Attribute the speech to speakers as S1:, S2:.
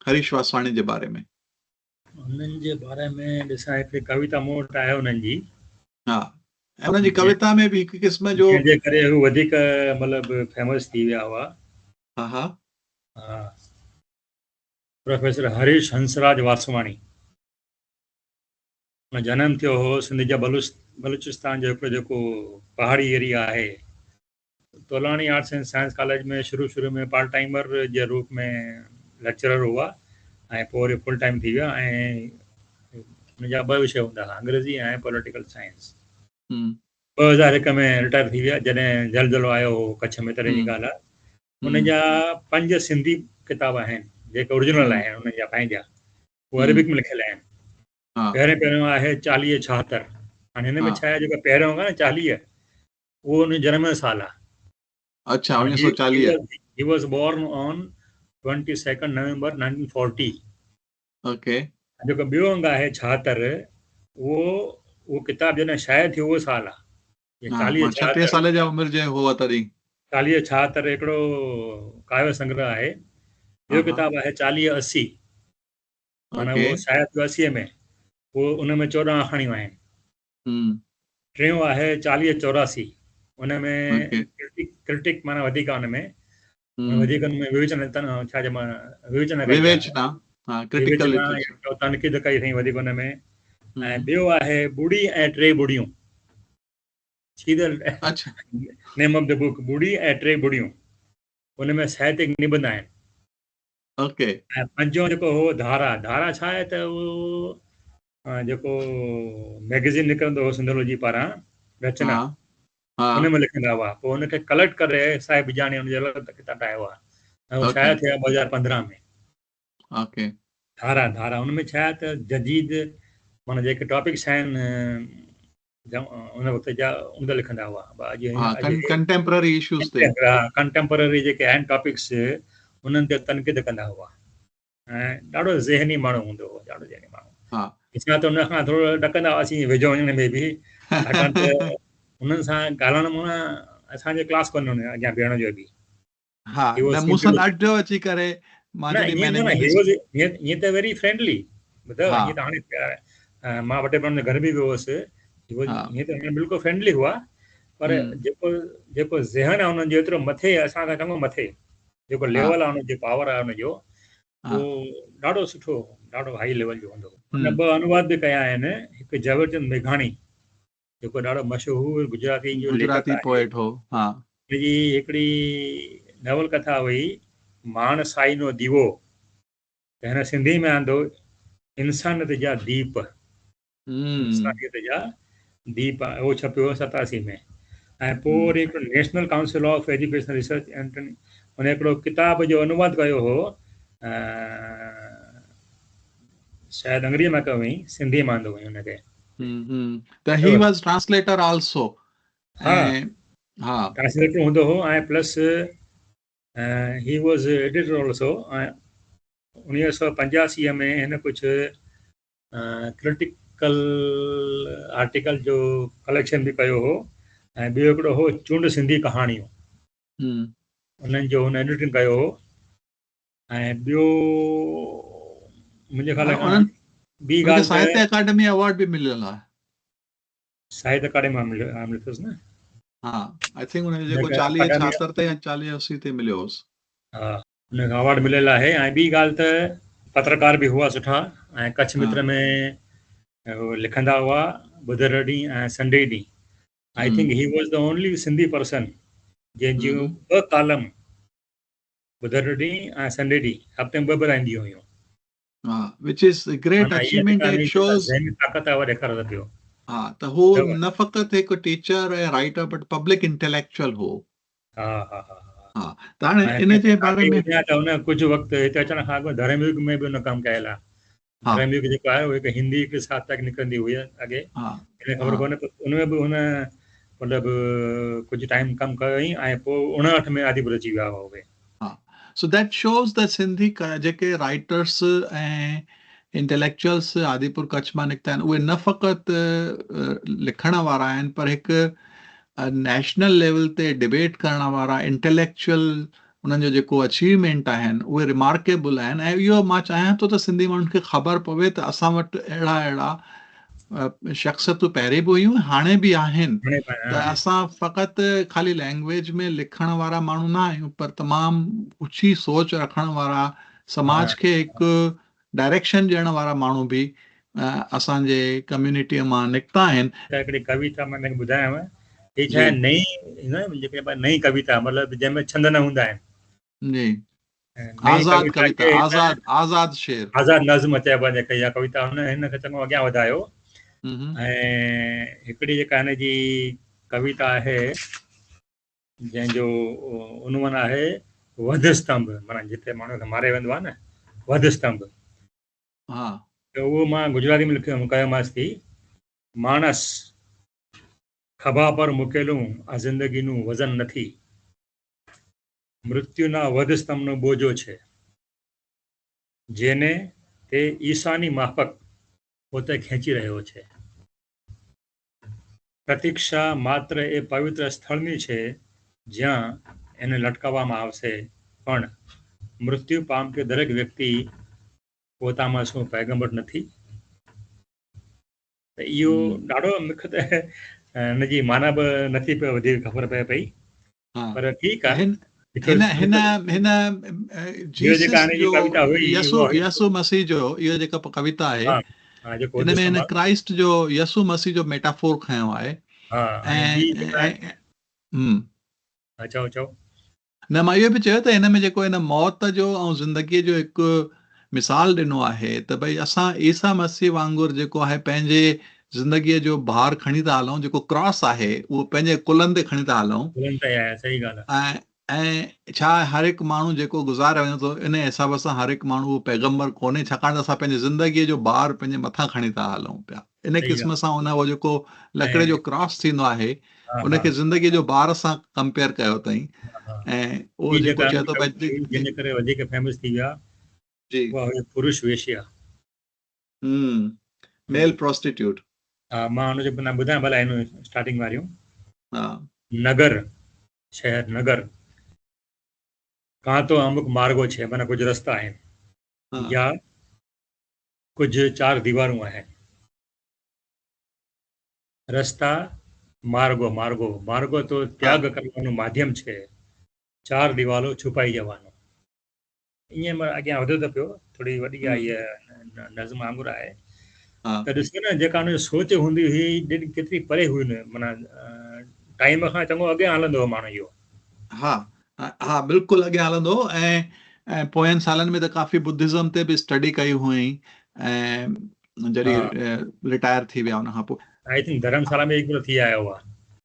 S1: هريش واسواڻي جي باري ۾.
S2: انهن جي باري ۾ ڏسان هڪڙي ڪويتا مون وٽ آهي انهن جي.
S1: ها ۽ انهن جي ڪويتا ۾ به هڪ قسم جو.
S2: جنهن جي ڪري هو وڌيڪ مطلب فيمس ٿي ويا هئا.
S1: ها ها.
S2: ها پروفيسر هريش هنسراج واسواڻي. ان جنم ٿيو هو سنڌ جا بلوچستان جو هڪڙو جيڪو پهاڙي ايريا آهي. Tolani arts and science college ۾ شروع شروع ۾ پارٽ ٽائيمر جي روپ ۾ ليڪچرر هئا ۽ پوء وري فل ٽائيم ٿي ويا ۽ ان جا ٻه وشي هوندا هئا انگريزي ۽ پوليٽيڪل سائنس. 2001 ۾ رٽائر ٿي ويا جڏهن زلزلو آيو هو ڪڇ ۾ تڏهن جي ڳالهه آهي. ان جا پنج سنڌي ڪتاب آهن جيڪي اوريجنل آهن انهن جا پنهنجا اهي عربڪ ۾ لکيل آهن. پهريون پهريون آهي 40 76. هاڻي هن ۾ ڇا آهي جيڪو پهريون آهي نه 40 اهو ان جو جنم جو سال آهي.
S1: اڇا 1940.
S2: He was born on 22nd November 1940.
S1: Okay.
S2: جيڪو ٻيو انگ آهي 76 اهو اهو ڪتاب جڏهن شايع ٿيو اهو سال آهي.
S1: 40 36 سال جا عمر جي هو تڏهن.
S2: 40 76 هڪڙو ڪاويه سنگرهه آهي. ٻيو ڪتاب آهي 40 80. معنيٰ اهو شايع ٿيو 80 ۾، اهو ان ۾ 14 آکاڻيون آهن. ٽيون آهي 40 84، ان ۾ ڪرٽڪ معنيٰ وڌيڪ آهي ان ۾، وڌيڪ ان ۾ وويچنا ڇا چئبو آهي وويچنا ڪئي
S1: وويچنا ها ڪرٽيڪل
S2: تنقيد ڪئي اٿئي وڌيڪ ان ۾. ۽ ٻيو آهي ٻڙي ۽ ٽي ٻڙيون.
S1: اڇا
S2: نيم آف the book ٻڙي ۽ ٽي ٻڙيون، ان ۾ ساهتيڪ نبنڌ آهن.
S1: اوڪي.
S2: ۽ پنجون جيڪو هو ڌارا، ڌارا ڇا آهي ته اهو جيڪو مئگزين نڪرندو هو سنڌولوجي پاران رچنا ان ۾ لکندا هئا پوء ان کي ڪليڪٽ ڪري صاحب بجاڻي ان جو الڳ ڪتاب ٺاهيو آهي ۽ اهو شايع ٿيو آهي 2015 ۾.
S1: اوڪي.
S2: ڌارا، ڌارا ان ۾ ڇا آهي ته جديد معنيٰ جيڪي ٽاپڪس آهن ان وقت جا ان تي لکندا هئا
S1: اڄ ڪنٽيمپرري اشوز تي
S2: ڪنٽيمپرري جيڪي آهن ٽاپڪس انهن تي تنقيد ڪندا هئا ۽ ڏاڍو ذهني ماڻهو هوندو هو ڏاڍو ذهني ماڻهو
S1: ها
S2: اسان ته ان کان ٿورو ڏڪندا هئاسين ويجهو وڃڻ ۾ به ڇاڪاڻ ته انهن سان ڳالهائڻ معنيٰ اسان جو ڪلاس ڪونه هن اڳيان بيهڻ جو به
S1: ها نه مون سان ڏاڍو اچي ڪري
S2: مان جڏهن مئنيجمينٽ ائين ته ويري فرينڊلي ٻڌو ائين ته هاڻي مان وٽ پنهنجي گهر به ويو هوس ائين ته بلڪل فرينڊلي هئا پر جيڪو جيڪو ذهن آهي انهن جو ايترو مٿي اسان کان چڱو مٿي جيڪو ليول آهي ان جو پاور آهي ان جو اهو ڏاڍو سٺو ڏاڍو هائي ليول جو هوندو هو. هن ٻه انواد به ڪيا آهن هڪ جهورچند ميگهاڻي جيڪو ڏاڍو مشهور گجراتي جو ليکڪ
S1: گجراتي
S2: آهي.
S1: پوئٽ هو ها.
S2: هن جي هڪڙي ناول ڪٿا هئي ماڻ سائي نو ديوو ته هن سنڌي ۾ آندو انسانيت جا ديپ انسانيت جا ديپ اهو ڇپيو هو 87 ۾ ۽ پوء وري هڪڙو national council of education research and ان هڪڙو ڪتاب جو انواد ڪيو هو شايد انگريزي مان ڪيو هئائين سنڌي مان آندو هئائين ان کي.
S1: ته هي واز ٽرانسليٽر آلسو.
S2: ها
S1: ها
S2: ٽرانسليٽر هوندو هو ۽ plus he was editor also ۽ 1985 ۾ هن ڪجهه ڪرٽيڪل آرٽيڪل جو ڪليڪشن به ڪيو هو ۽ ٻيو هڪڙو هو چونڊ سنڌي ڪهاڻيون انهن جو هن ايڊيٽنگ ڪيو هو ۽ ٻيو منهنجي خيال
S1: ۾ ٻي ڳالهه ساهتيه اڪيڊمي ايوارڊ به مليل آهي.
S2: ساهتيه اڪيڊمي مان مليو مليو اٿس نه؟
S1: ها I think ان جو جيڪو 40 76 تي يا 40 80 تي مليو هوس.
S2: ها ان کي ايوارڊ مليل آهي ۽ ٻي ڳالهه ته پترڪار به هئا سٺا ۽ ڪڇ متر ۾ لکندا هئا ٻڌر ڏينهن ۽ سنڊي ڏينهن. I think he was the only Sindhi person جنهن جون ٻه ڪالم ٻڌر ڏينهن ۽ سنڊي ڏينهن هفتي ۾ ٻه ڀيرا اينديون هيون.
S1: ها which is a great achievement it shows
S2: ذهني طاقت آهي اها ڏيکاري ٿو پيو.
S1: ها ته هو نه فقط هڪ teacher ۽ writer but public intellectual هو.
S2: ها ها ها
S1: ها ته هاڻي ان جي باري ۾
S2: ته هن ڪجهه وقت هتي اچڻ کان اڳ ڌرم يگ ۾ به هن ڪم ڪيل آهي. ڌرم يگ جيڪو آهي اهو هڪ هندي هڪ ساهتڪ نڪرندي هئي اڳي ان خبر ڪونهي پر ان ۾ به هن مطلب ڪجهه ٽائيم ڪم ڪيو هئائين ۽ پوء 59 ۾ آديپور اچي ويا هئا اهي.
S1: ها سو that shows ته سنڌي جيڪي رائيٽرس ۽ انٽيليڪچوئلس آديپور ڪڇ مان نڪتا آهن اهي نه فقط لکڻ وارا آهن پر هڪ نيشنل ليول تي ڊبيٽ ڪرڻ وارا انٽيليڪچوئل انهن جو جيڪو اچيومينٽ آهن اهي ريمارڪيبل آهن ۽ اهو مان چاهيان ٿو ته سنڌي ماڻهن کي خبر پوي ته اسان وٽ اهڙا اهڙا شخصيتون پهرين به هيون هاڻي به آهن ته اسان فقط خالي لينگويج ۾ لکڻ وارا ماڻهو نه آهيون پر تمام اوچي سوچ رکڻ وارا سماج کي هڪ ڊائريڪشن ڏيڻ وارا ماڻهو به اسان جي ڪميونٽيء مان نڪتا آهن.
S2: ته هڪڙي ڪويتا مان تنهن کي ٻڌايانو، هي ڇا آهي نئين نه جيڪي چئبو آهي نئين ڪويتا مطلب جنهن ۾ ڇند نه هوندا آهن.
S1: جي آزاد ڪويتا آزاد آزاد شعر.
S2: آزاد نظم چئبو آهي جيڪا اها ڪويتا هن هن کي چڱو اڳيان وڌايو ۽ هڪڙي جيڪا هن جي ڪويتا آهي جنهن جو عنوان آهي وڌ استنڀ معنيٰ جتي ماڻهو کي ماري ويندو آهي نه وڌ استنڀ.
S1: ها.
S2: ته اهو مان گجراتي ۾ لکيو ڪيومانس ٿي ماڻس کڀا پر مڪيلون آ زندگي نون وزن نٿي مرتيو نا وڌ استنڀ نو بوجو ڇي جيني تي عيساني مافڪ پوتي کينچي رهيو ڇي. પ્રતીક્ષા માત્ર એ પવિત્ર સ્થળની છે જ્યાં એને લટકાવવામાં આવશે પણ મૃત્યુ પામતી દરેક વ્યક્તિ પોતામાં શું પૈગંબર નથી? ته اهو ڏاڍو مونکي ته هن جي معنيٰ به نٿي پئي وڌيڪ خبر پئي پئي پر ٺيڪ آهي.
S1: هن هن هن جيسس جو يسوع يسوع مسيح جو اهو جيڪا ڪويتا آهي ان ۾ هن ڪرائسٽ جو يسوع مسيح جو ميٽافور کنيو آهي
S2: ۽ چئو چئو
S1: نه مان اهو به چيو ته هن ۾ جيڪو هن موت جو ۽ زندگيء جو هڪ مثال ڏنو آهي ته ڀئي اسان عيسيٰ مسيح وانگر جيڪو آهي پنهنجي زندگيء جو بار کڻي ٿا هلون جيڪو ڪراس آهي اهو پنهنجي ڪلهن تي کڻي ٿا هلون
S2: ڪلهن تي آهي صحيح ڳالهه
S1: آهي. ۽ ۽ ڇا هر هڪ ماڻهو جيڪو گذاري وڃي ٿو ان حساب سان هر هڪ ماڻهو اهو پيغمبر ڪونهي ڇاڪاڻ ته اسان پنهنجي زندگيء جو بار پنهنجي مٿان کڻي ٿا هلون پيا ان قسم سان ان اهو جيڪو لڪڙي جو ڪراس ٿيندو آهي ان کي زندگي جو بار سان ڪمپيئر ڪيو اٿائين ۽ اهو جيڪو چئي ٿو
S2: ڀئي جنهن جي ڪري وڌيڪ فيمس ٿي ويا
S1: جي
S2: اها هئي پرش ويشيا
S1: ميل پروسٽيٽيوٽ
S2: ها مان ان جو ٻڌايان ڀلا هن اسٽارٽنگ واريون
S1: ها
S2: نگر شهر نگر ڪان تو امڪ مارگو ڇي معنيٰ ڪجهه رستا آهن يا ڪجهه چار ديوارون آهن રસ્તા માર્ગો માર્ગો માર્ગો તો ત્યાગ કરવાનું માધ્યમ છે ચાર દિવાલો છુપાઈ જવાનું ائين مان اڳيان وڌيو ته پيو ٿوري وڏي آئي نظم وانگر آهي ته ڏسو نه جيڪا ان جي سوچ هوندي هئي ڪيتري پري هئي نه معنيٰ ٽائيم کان چڱو اڳيان هلندو هو ماڻهو اهو
S1: ها ها بلڪل اڳيان هلندو هو ۽ ۽ پوين سالن ۾ ته ڪافي ٻڌزم تي به اسٽڊي ڪئي هئائين ۽ جڏهن رٽائر ٿي ويا ان کان پوء.
S2: I think Dharamshala ۾ هڪ ڀيرو ٿي آيا هئا.